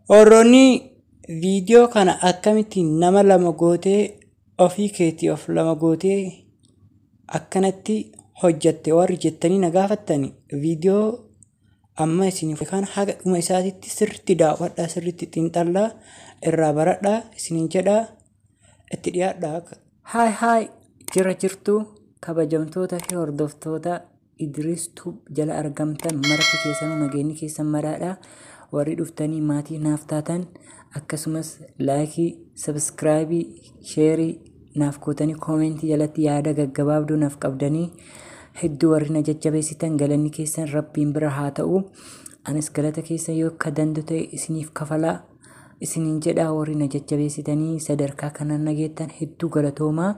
Warroonni viidiyoo kana akkamittiin nama lama gootee ofii keetii of lama gootee akkanatti hojjatte warri jettanii na gaafattani, viidiyoo amma isin kan haga dhuma isaatitti sirriitti daawwadhaa, sirriitti xiinxallaa, irraa baradhaa isiniin jedhaa, itti dhiyaadhaa. Haay haay, jira jirtu kabajamtoota fi hordoftoota Idris Tube jala argamtan marti keessanuu, nageenyi keessan madaadha. Warri dhuftanii maatii naaf taatan, akkasumas like, subscribe, share naaf gootanii, comment jalatti yaada gaggabaabduu naaf qabdanii, hedduu warri na jajjabeessitan, galanni keessan Rabbiin bira haa ta'u. Anis galata keessan yoo akka dandu ta'e isiniif kafalaa isiniin jedhaa. Warri na jajjabeessitanii sadarkaa kanaan nageettan hedduu galatoomaa.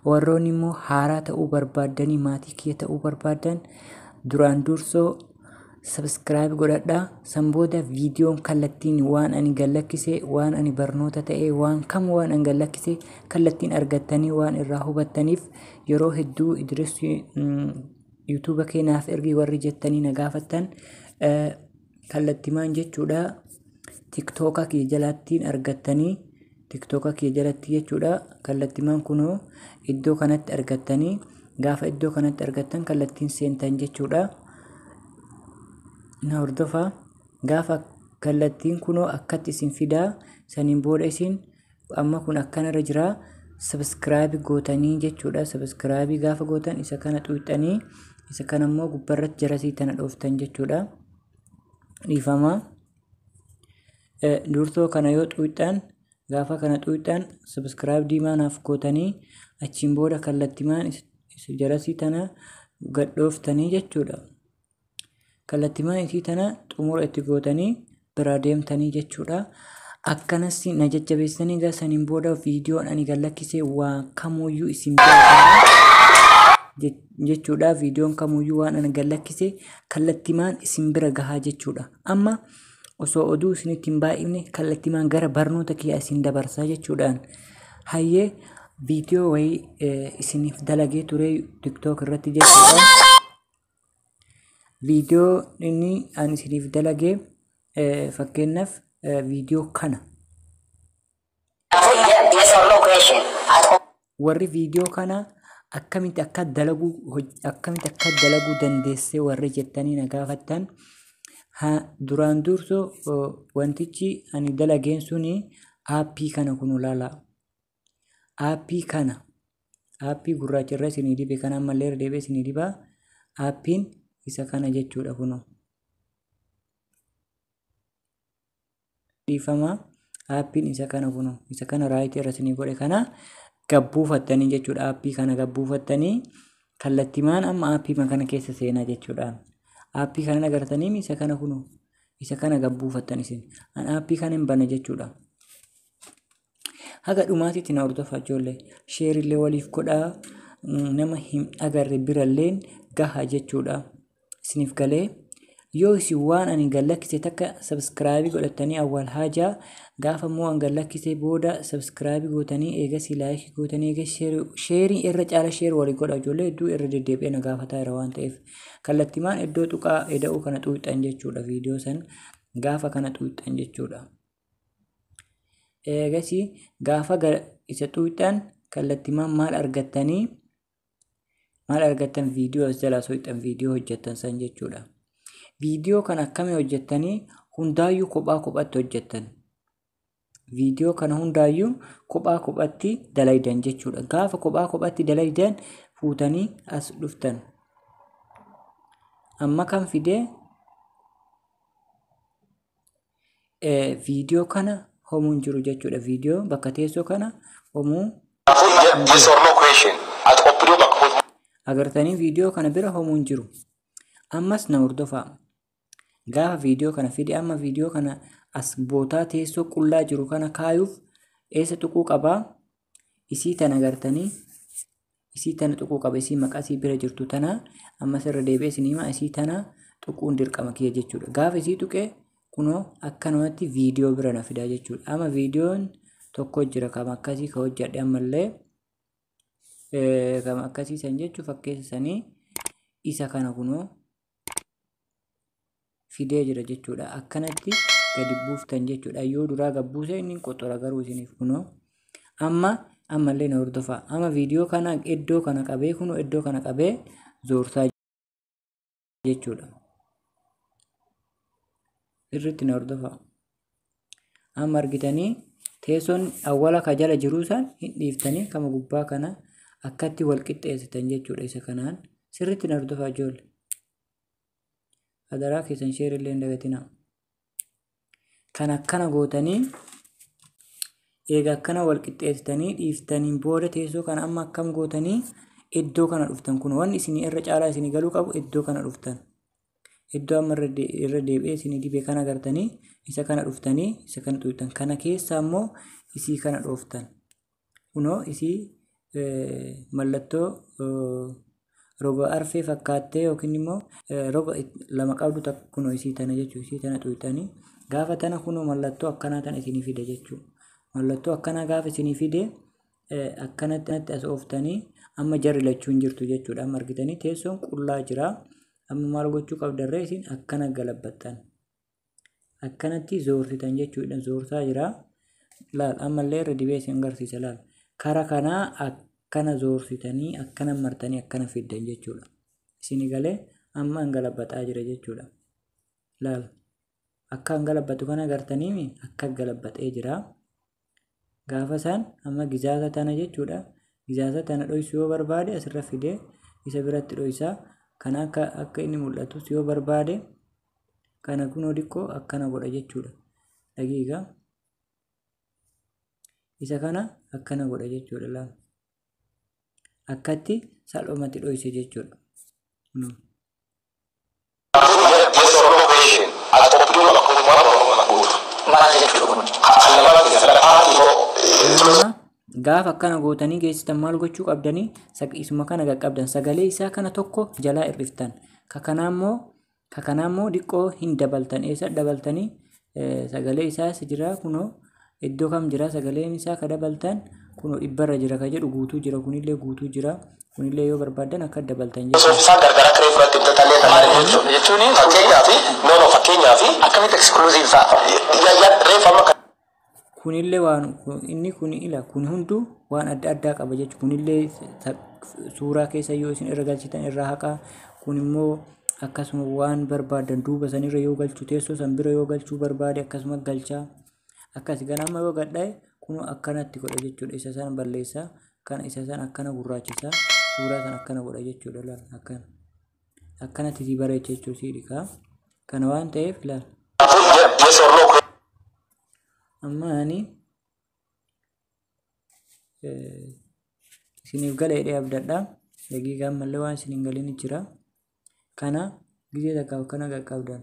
Warroonni immoo haaraa ta'uu barbaaddanii maatii kiyya ta'uu barbaaddan, duraan dursoo subscribe godhadhaa. San booda viidiyoon kallattiin waan ani gallakkise, waan ani barnoota ta'e, waan kam waan ani gallakkise kallattiin argattanii waan irraa hubattaniif, yeroo hedduu "Idris, YouTube kee naaf ergi" warri jettanii na gaafattan, kallattimaan jechuudha TikTok kiyya jalattiin argattanii, TikTok kiyya jalatti jechuudha. Kallattimaan kunoo iddoo kanatti argattanii, gaafa iddoo kanatti argattan kallattiin seentan jechuudha. Na hordofaa. Gaafa kallattiin kunoo akkatti isin fidaa, saniin booda isin amma kun akkanarra jira, subscribe gootanii jechuudha. Subscribe gaafa gootan isa kana xuuxxanii, isa kana immoo gubbarratti jarasii tana dhooftan jechuudha. Dhiifama. Dursoo kana yoo xuuxxan, gaafa kana xuuxxan, subscribe diimaa naaf gootanii, achiin booda kallattimaan jarasii tana gadhooftanii jechuudha. Kallattimaan isii tana xumura itti gootanii biraa deemtanii jechuudha. Akkanas na jajjabeessanii gaa, saniin booda viidiyoon ani gallakkisee waa kamuyyuu isin bira jechuudha. Viidiyoon kamuyyuu waan ani gallakkise kallattimaan isin bira gahaa jechuudha. Amma osoo oduu isinitti hin baay'ifne kallattimaan gara barnoota kiyyaa isin dabarsaa jechuudhaan. Hayyee, viidiyoo wayii isiniif dalagee ture TikTok irratti jechuudha. Viidiyoo inni ani isiniif dalagee, fakkeenyaaf viidiyoo kana. Yes or no question. At Warri viidiyoo kana akkamitti akka dalaguu dandeessee warri jettanii na gaafattan, duraan dursoo wantichi ani dalageen suni app kana kun ilaala. App kana, app gurraacha irra isinii dibe kana, ammallee irra deebi'ee isinii dibaa. Aappiin isa kana jechuudha kunoo. Dhiifama, aappiin isa kana kunoo, isa kana right irra isinii godhe kana gabbuufattanii jechuudha. App kana gabbuufattanii kallattimaan amma app kana keessa seenaa jechuudha. App kana agartanii, isa kana kunoo, isa kana gabbuufattan isin. An app kana hin banne jechuudha. Haga dhumaatitti na hordofaa ijoollee. Share illee waliif godhaa, nama hin agarre biralleen gaha jechuudha. Isiniif galee yoo isin waan ani gallakkise takka subscribe godhattanii, awwaal haajaa gaafa immoo an gallakkisee booda subscribe gootanii, eegasii like gootanii, eegas share, irra caala share walii godha ijoollee. Hedduu irra deddeebi'ee na gaafataa jira waan ta'eef, kallattimaan iddoo tuqaa eda'uu kana xuuxxan jechuudha. Viidiyoo san gaafa kana xuuxxan jechuudha. Eegasii gaafa isa xuuxxan kallattimaan maal argattanii? Maal argattan? Viidiyoo as jalaa soixxan, viidiyoo hojjettan san jechuudha. Viidiyoo kana akkamii hojjettanii? Hundaayyuu kophaa kophatti hojjettan. Viidiyoo kana hundaayyuu kophaa kophatti dalaydan jechuudha. Gaafa kophaa kophatti dalaydan fuutanii as dhuftan. Amma kan fidee viidiyoo kana homuun jiru jechuudha. Viidiyoo bakka teessoo kana homuu Yes or no question. At OPDO bakka buutu. Agartanii, viidiyoo kana bira homuun jiru. Ammas na hordofaa. Gaafa viidiyoo kana fide, amma viidiyoo kana as bootaa teessoo qullaa jiru kana kaayuuf eessa tuquu qabaa? Isii tana agartanii, isii tana tuquu qaba. Isii maqasii bira jirtu tana ammas irra deebi'ee isin hima, isii tana Tuquun dirqama kiyya jechuudha. Gaafa isii tuqee kunoo akkanumatti viidiyoo bira na fidaa jechuudha. Amma viidiyoon tokko jira kam akkasii ka hojjedhe ammallee kam akkasii san jechuu fakkeessa sanii isa kana kunoo fidee jira jechuudha. Akkanatti gadi buuftan jechuudha. Yoo duraa gad buuse inni qoxora garuu isiniif kunoo amma ammallee na hordofaa. Amma viidiyoo kana iddoo kana qabee kunoo iddoo kana qabee zoorsaa jechuudha. Sirriitti na hordofaa. Amma argitanii teessoon awwala ka jala jiruu san hin dhiiftanii kama gubbaa kana akkatti wal qixxeessitan jechuudha isa kanaan. Sirriitti na hordofaa ijoollee. Adaraa keessan share illee hin dagatinaa. Kan akkana gootanii eega akkana wal qixxeessitanii dhiiftaniin booda teessoo kana amma akkam gootanii iddoo kana dhuftan kun wanni isinii irra caalaa isinii galuu qabu iddoo kana dhuftan. Iddoo amma irra deebi'ee isinii dibee kana agartanii isa kana dhuftanii isa kana xuuxan. Kana keessa immoo isii kana dhooftan. Kunoo isii mallattoo roga arfee fakkaattee yookiin immoo roga lama qabdu kunoo isii tana jechuudha. Isii tana xuuxanii gaafa tana kunoo mallattoo akkanaa tana isinii fida jechuudha. Mallattoo akkanaa gaafa isinii fide akkanatti as ooftanii amma jarri lachuu hin jirtu jechuudha. Amma argitanii teessoon qullaa jira. Amma maal gochuu qabdarree isin akkana galabbattan. Akkanatti zoorsitan jechuudha. Zoorsaa jira. Laal ammallee irra dibee isin agarsiisa laal. Kara kanaa akkana zoorsitanii akkana martanii akkana fiddan jechuudha. Isin galee amma hangalabbataa jira jechuudha. Laal akka hangalabbatu kana agartaniimi akka galabbatee jira. Gaafa isaan amma gizaasa tana jechuudha. Gizaasa tana dhoysuu yoo barbaade asirra fidee isa biratti dhoysaa. Kana akka inni mul'atus yoo barbaade kana kunoo xiqqoo akkana godha jechuudha. Dhagiiga isa kana akkana godha jechuudha laal. Akkatti salphumatti dhoyse jechuudha. Yes or no question. Ati OPDO bakka buutu Oromoo bakka buutu. Maal jechuudha kun? Kan lamaan keessa paartii Amma gaafa akkana gootanii geessitan maal gochuu qabdanii isuma kana qaqqabdan sagalee isaa kana tokko jalaa hir'iftan. Ka kanaa immoo xiqqoo hin dabaltan. Eessa dabaltanii sagalee isaas jira kunoo iddoo kam jira sagaleen isaa ka dabaltan kunoo dhibbarra jira ka jedhu guutuu jira kunillee guutuu jira kunillee yoo barbaaddan akka dabaltan jechuudha. Isaan gargar akka reefu irratti himtatallee Maal jechuudha? Jechuun fakkeenyaaf no fakkeenyaaf akkamitti exclusive ta'a? Reefu amma Kunillee waan inni kun ila kun hunduu waan adda addaa qaba jechuudha. Kunillee suuraa keessa yoo isin irra galchitan irraa haqaa. Kun immoo akkasuma waan barbaadan duuba sanirra yoo galchu teessoo san bira yoo galchuu barbaade akkasuma galchaa. Akkas ganama yoo gadhaa'e kun akkanatti godha jechuudha. Isa san balleessaa kana isa san akkana gurraachisaa suuraa san akkana godha jechuudha. Laal akkana akkanatti si bareecha jechuudha si dhiqaa. Kana waan ta'eef laal. Yes or no Amma ani isiniif gala jedhee abdadha. Daqiiqaa ammallee waan isin hin galin jira. Kana gizee takkaaf akkana qaqqabdan.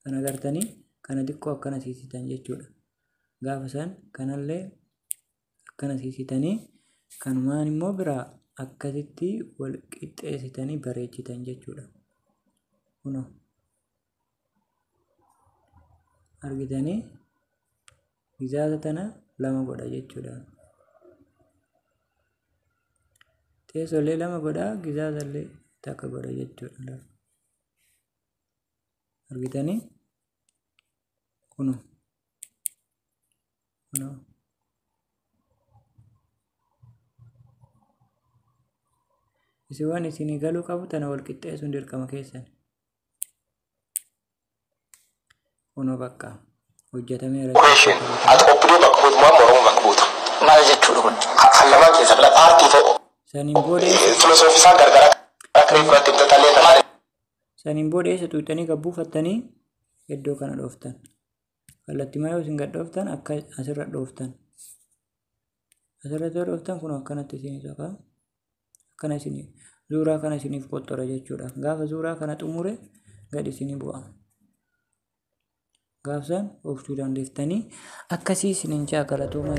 Kana gartanii kana xiqqoo akkana siisitan jechuudha. Gaafa san kanallee akkana siisitanii kanumaan immoo biraa akkasitti wal qixxeessitanii bareechitan jechuudha. Kunoo argitanii gizaasa tana lama godha jechuudha. Teessoolee lama godha gizaasallee takka godha jechuudha. Argitanii kunoo kunoo isin waan isinii galuu qabu tana wal qixxeessuun dirqama keessan. Kunoo bakka hojjetameera. Question. Ati OPDO bakka buutu moo Oromoo bakka buutu? Maal jechuudha kun? Kan lamaan keessa paartii Saniin booda filosoofii isaan gargar akka reefu irratti himtatallee saniin booda eessa xuuxanii gad buufattanii iddoo kana dhooftan. Kallattimaa yoo isin gad dhooftan akka asirra dhooftan. Asirratti yoo dhooftan kun akkanatti isinii ta'a. Akkana isinii suuraa kana isiniif qoxxora jechuudha. Gaafa suuraa kana xumure gad isinii bu'a. Gaafsan ooftuu dandeettanii akkasii isiniin jaa galatooma.